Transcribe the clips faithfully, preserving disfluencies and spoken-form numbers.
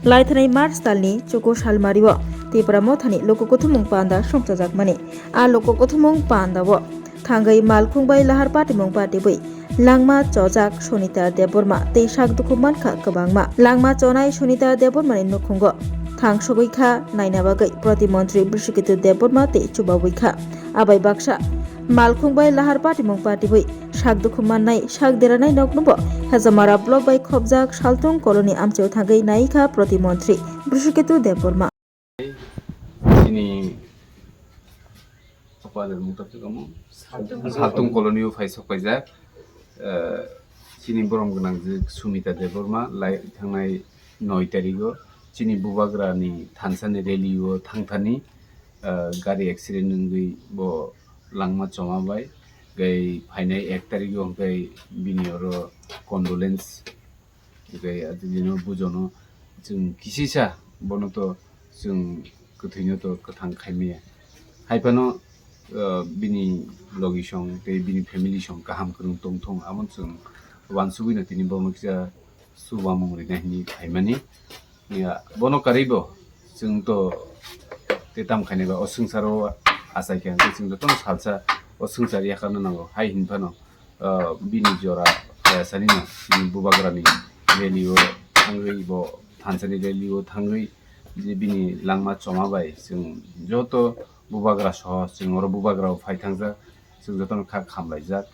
Laithanai March talni chuku salmario Tipra Mothani loko kuthumung panda songchajakmani. A loko kuthumung pandao thangwi malkhung bai lahar patimung patibwi langma chojak Sonita Debbarma tei sak dukhu mankha kwbangma. Langma chonai Sonita Debbarmani nukhungo thangsogwi kha naina bagwi Protimontri Brisiketu Debbarma tei chubawi kha. Abai baksa malkhung bai lahar patimung patibwi sak dukhu mannai, sak deranai nokno bo Hejamara block bai khopjak Saltung colony amchio thangwi nai kha Protimontri Brisiketu Debbarma. Chini Saltung colony o phai sok paijak. Eh, chini borom gwnang je Sumita Debbarma lai thangnai noi tarigo chini bubagra ni thansa ni rally o thangthani, eh, gari accident wngwi bo langma choma bai gai phainai ek tarigo hwnkhe bini oro condolence. Hwnkhe adino bujono chwng kisisa bono to chwng kwthwino to kwthang khaimaya. Haiphano, uh, bini logi song tei bini family song kaham kwrwng tongthung, amo chwng uansugwino tini bono kisa chubamung rina hinwi phaimani. Ya, bono karwibo chwng to tei tam khainai ba o swngcharo achaikha hwnkhe chwng jotono salsa o swngchar yakarna nango hai hinphano. Ah, bini jora kaya sani no, bini bubagrani rally o thangwi bo thansani rally o thangwi je bini langma choma bai chwng joto bubagra soho chwng oro bubagra o phai thangjak, chwng jotono kha khamlaijak.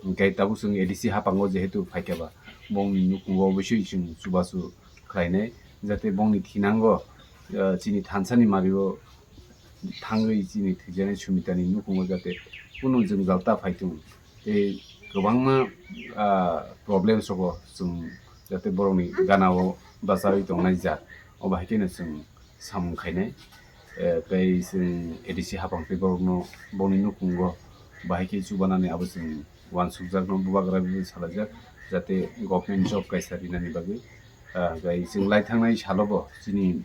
Hwnkhe tabuk chwng A D C haphango jehetu phaikha ba bongni nukhungo obosoi chwng chubachu khlainai, jate bongni thinango, ah, chini thansani mario thangwi chini thwijaknai Sumitani nukhungo jate kunu jwngjal ta phaitung tei kwbangma, ah, problems rogo chwng jate borokni gana o bachaui tongnai ja, o bahai kheno chwng samung khainai. Eh, tei chwng A D C haphang tei borokno bongni nukhungo bahai khe chubanani abo chwng uansukjakno bubagra bai salaijak jate government job kaisa rinani bagwi. Ah, tei chwng lai thangnai salo bo chini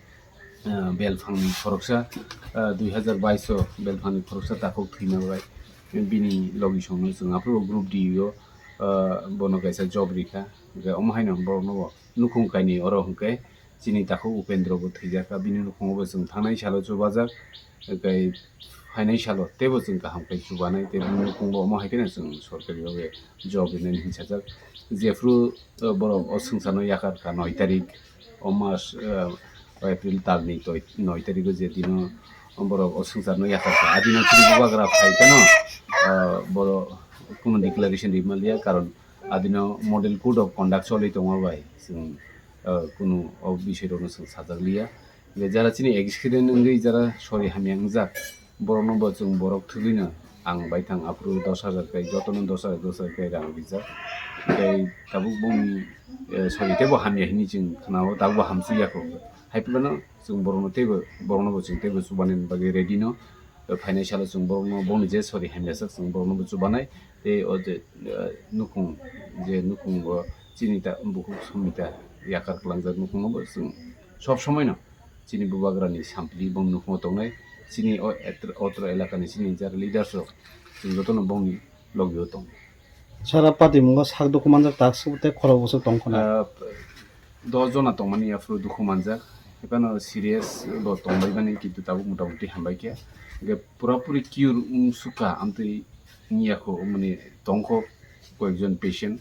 ah, belphangni khoroksa, ah, dui hazar bais o belphangni khoroksa takhuk thwima bai bini logi songno chwng aphuru group D o, ah, bono kaisa job rikha. Hwnkhe omo haino borokno bo nukhung kainwi oro hwnkhe chini takhuk Upendra bo thwijakha, bini nukhungo bo chwng thangnai salo chubajak, hwnkhe phainai salo teibo chwng kaham khe chubanai, tei bini nukhung bo omo hai kheno chwng sorkari o job rinani hinsajak. Jephru, ah, borok o swngcharno yakar kha noi tarik, o mas, eh, April talni toi-, noi tarigo je dino borok o swngcharno yakharkha, adino chini bubagra phai phano, eh, borok kunu declaration rimaliya, karon adino model code of conduct choli tongma bai chwng, eh, kunu o bisoi rokno chwng sajakliya. Je jara chini accident wngwi jara sori hamya wngjak, borokno bo chwng borok thwgwino ang baithang aphuru dos hajar kai, jotono dos hajar, dos hajar kai rang rijak. Tei tabuk bongni, eh, sori teibo hamya hinwi chwng khnao, tabukbo hamsukya kho. Hai phano chwng borokno teibo, borokno bo chwng teibo chubani bagwi ready no. Eh, phainai salo chwng borokno bongni je sori hamya sak chwng borokno bo chubanai. Tei o je, eh, nukhung, je nukhungo chini ta bukhuk Sumita yakar kwlangjak nukhungo bo chwng sob somoi no chini bubagrani sampli bong nukhungo tongnai, chini o etr-, otro elakani chini jara leaders rok chwng jotono bongni logio tongo. Sara patimungo sak dukhu manjak tak sub tei khorok bwswk tong khna. Ah, dos jona tongmani aphuru dukhu manjak, ephano serious bo tongbaimani kintu tabuk motamuti hambai khe. Hwnkhe purapuri cure wng sukha amtwi wngya kho, mani tongkho koyekjon patient.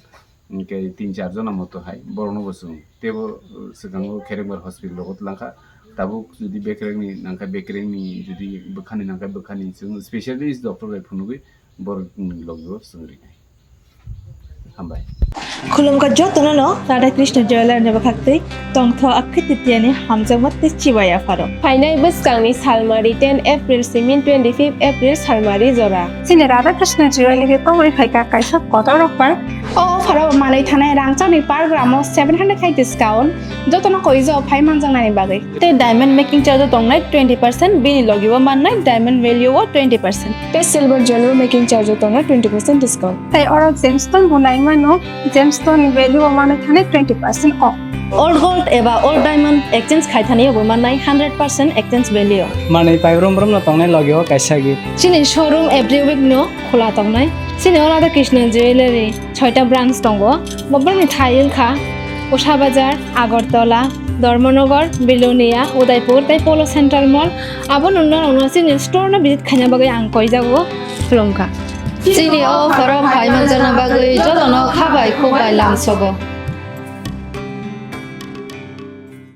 Hwnkhe tin char jona moto hai borokno bo chwng teibo, uh, swkango Kherengbar hospital rogo twlangkha. Tabuk jodi bekrengni nangkha, bekrengni jodi bwkhani nangkha, bwkhani chwng specialist doctor bai phunugwi borokni logi o chwng rinai. Hambai. Khulumkha jotono no Radha Krishna Jewelers ni bwkhaktwi tongtho Akhi Titiani hamjakma tei chibai yapharo. Phainai bwskangni salmari ten April simi twenty-fifth April salmari jora. Chini Radha Krishna Jewelry khe tongwi phaikha kaisa kotor offer. O offer o manwi thanai rangchakni per gram o seven hundred khai discount, jotono koijo phai manjaknani bagwi. Tei diamond making charge o tongnai twenty percent, bini logi o mannai diamond value o twenty percent. Tei silver jewelry making charge o tongnai twenty percent discount. Tei oro gemstone bo naimano, gemstone ni value o manwi thanai twenty percent off. Old gold eba old diamond exchange khai thani bo mannai hundred percent exchange value. Manwi pai brum brum no tongnai logi o kaisa gift. Chini showroom every week no khula tongnai. Chini o Radha Krishna Jewelry soita branch tongo. Bo bini thai wngkha Usha Bazar, Agartala, Dharmanagar, Belonia, Udaipur tei Polo Central Mall. Abo nungno nungno chini store no visit khaina bagwi ang koijago, khulumkha. Chini o offer o phai manjakna bagwi jotono kha bai khuk bai lamsogo.